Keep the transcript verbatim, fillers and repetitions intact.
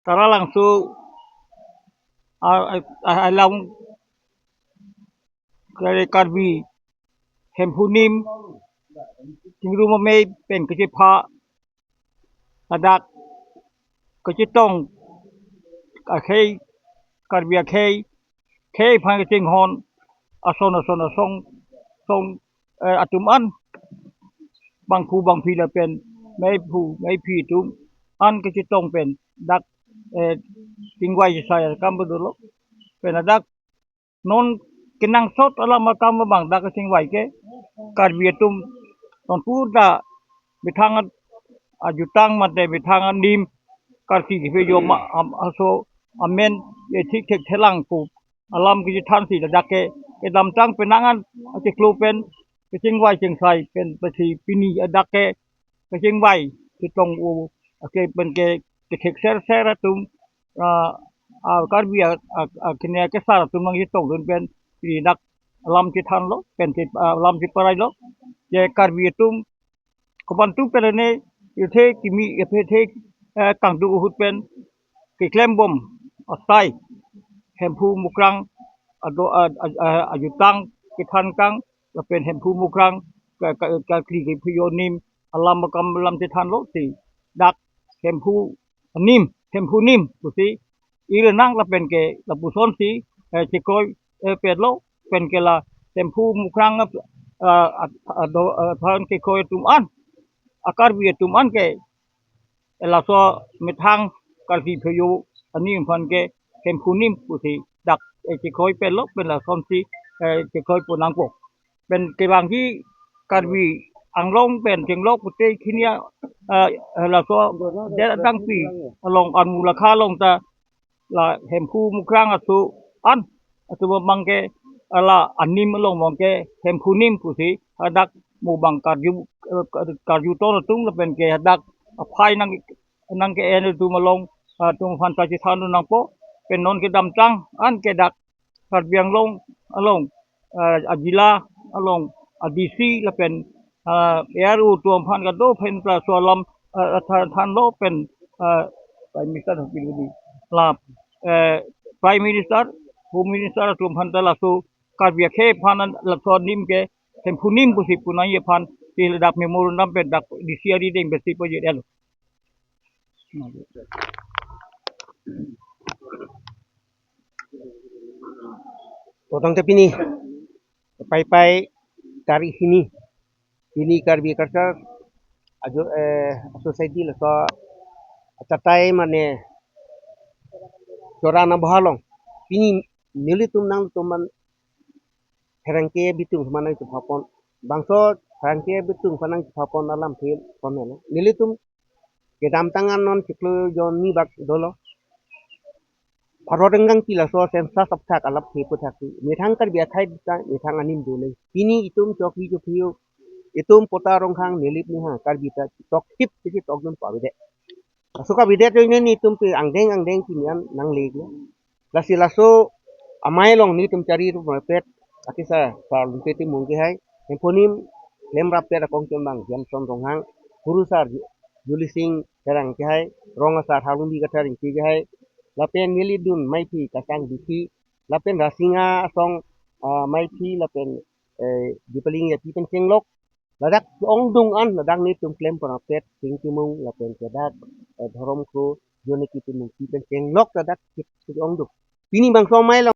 Taralangso a, a, a, along Kar-, Karbi Hemphu Nim chingrum amei pen kachepha, ladak kachetong akhei, Karbi akhei, khei aphan kachinghon ason ason asong song, eh, atum an, bangphu bangphi lapen meiphu meiphi atum an kachetong pen dak, eh, chingvai chesai akam dolo. Pen ladak non kenangsot alam akam abang dak kachingvai ke Karbi atum non puta methang a-, ajutang mate methang anim karki kephe jo ma, am, aso amen, eh, thik thek thelang pu alam kachethansi ladak ke kedamtang penang an achiklo pen kachingvai chingsai pen pasi pini ladak ke kachingvai chetong o ake pen ke kethek ser ser atum, ah, ah, Karbi a, a, a, kene kesar atum nangchetongdun pen pini dak alam chethanlo pen che, ah, alam cheparai lo. Je Karbi atum komantu pen ne ithe kimi ithe, eh, kangduk ahut pen keklem bom asai Hemphu Mukrang ado a, a, a, ajutang kethan kang lapen Hemphu Mukrang ka, ka, karkli kephe jo anim alam akam alam chethanlo si dak Hemphu Nim, Hemphu Nim pusi ir nang lapen ke lapuson si, eh, chekroi, eh, petlo pen ke la Hemphu Mukrang, eh, a, a, do, eh, aphan kekroi atum an, a Karbi atum an ke, eh, laso methang karki kephe jo anim aphan ke Hemphu Nim pusi dak, eh, chekroi petlo pen lasonsi, eh, chekroi pon nangpo. Pen kevangji Karbi Anglong pen chenglok pute khinia, eh, laso det adangpi along armu lakha along ta la Hemphu Mukrang aso an atum abang ke la anim along abang ke Hemphu Nim pusi hadak mo bang karju, eh, karju ton atum lapen ke hadak aphai nang nangke-en atum along, ah, atum aphan ta chethan nangpo. Pen non kedamtang an ke dak Karbi Anglong along, ah, ajila along a D C lapen, ah, A R O atum aphan kado pen ta laso alam, ah, than, thanlo pen, ah, Prime Minister Hopin Budi la, eh, Prime Minister, Home Minister atum aphan ta laso Karbi akhei aphan laso anim ke Hemphu Nim pusi pon nangji aphan si ladak memorandum pen dak D C arideng besi pajir elo. To tangte pini, Paipai tarik hini, pini Karbi Culture ajo, eh, Society laso atatai mane chora nangbohalong. Pini nelitum nangtum man pherangke bitung mana itu papon. Bangso pherangke bitung panang papon alam phil pon mena. Nelitum kedamtang an non chiklo jon ni bak dolo. Pharo denggang pila so census apthak alap phi puthak phi. Methang Karbi akhei ta methang anim dole. Pini itum chokri chophiyo. Itum pota rongkhang nelip ni ha Karbi ta tok hip kisi tok dun pavide. Aso kavide to ini itum pe angdeng angdeng pini an nangleglo. Lasi laso amei along nelitum chari rup rapet akisa Sar Lumpete Mungke hai, Hemphu Nim klemrap pet akong chembang Jamson Ronghang, Guru Sar Ju-, Julising Terang ke hai, Rong Asar Halumbi Kathar Ingti ke hai, lapen nelidun meiphi Kasang Diphi, lapen Rasinga asong, ah, meiphi lapen, eh, Dipaling Yapi pen chenglok, ladak ongdung an ladak nelitum klem pon rapet Sing Timung lapen ke dak, eh, Dhorom Kro Joneki Timung pi pen chenglok ladak kit, kit ongdung. Pini bangso amei along